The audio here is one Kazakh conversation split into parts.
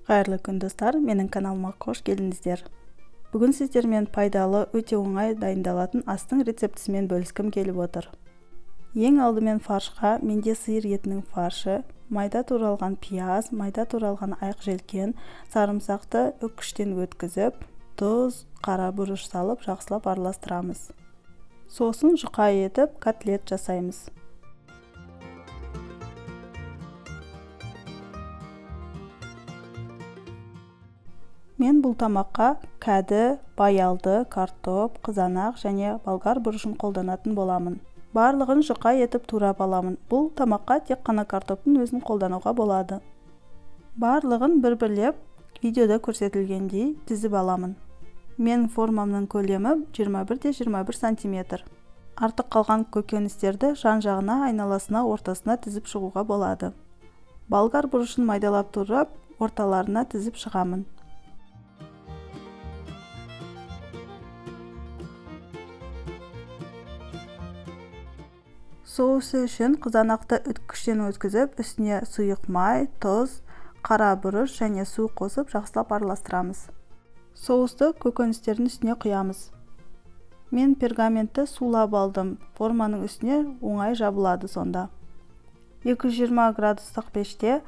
Қайырлы күн, достар! Менің каналыма қош келдіңіздер. Бүгін сіздермен пайдалы, өте оңай дайындалатын астың рецептісімен бөліскім келіп отыр. Ең алдымен фаршқа, менде сиыр етінің фаршы, майда туралған пияз, майда туралған ақ желкен, сарымсақты үккіштен өткізіп, тұз, қара бұрыш салып, жақсылап араластырамыз. Сосын жұқа етіп котлет жасаймыз. Мен бұл тамаққа кәді, баялды, картоп, қызанақ және болгар бұрышын қолданатын боламын. Барлығын жұқа етіп турап аламын. Бұл тамаққа тек қана картоптың өзін қолдануға болады. Барлығын бір-бірлеп видеода көрсетілгендей тізіп аламын. Мен формамның көлемі 21 де 21 сантиметр. Артық қалған көкөністерді жан-жағына, айналасына, ортасына тізіп шығуға болады. Болгар бұрышын майдалап турап, орталарына тізіп шығамын. Соусы үшін қызанақты үткіштен өткізіп, үстіне сұйық май, тұз, қара бұрыш және су қосып, жақсылап араластырамыз. Соусты көкөністердің үстіне құямыз. Мен пергаментті сулап алдым, форманың үстіне оңай жабылады сонда. 220 градустық пеште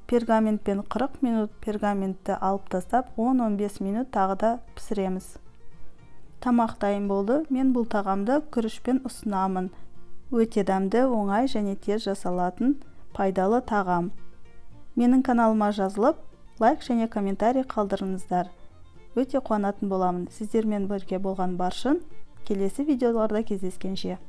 пергаментпен 40 минут, пергаментті алып тастап, 10-15 минут тағы да пісіреміз. Тамақ дайын болды. Мен бұл тағамды күрішпен ұсынамын. Өте дәмді, оңай және тез жасалатын пайдалы тағам. Менің каналыма жазылып, лайк және комментарий қалдырыңыздар, өте қуанатын боламын. Сіздермен бірге болған Баршын. Келесі видеоларда кездескенше!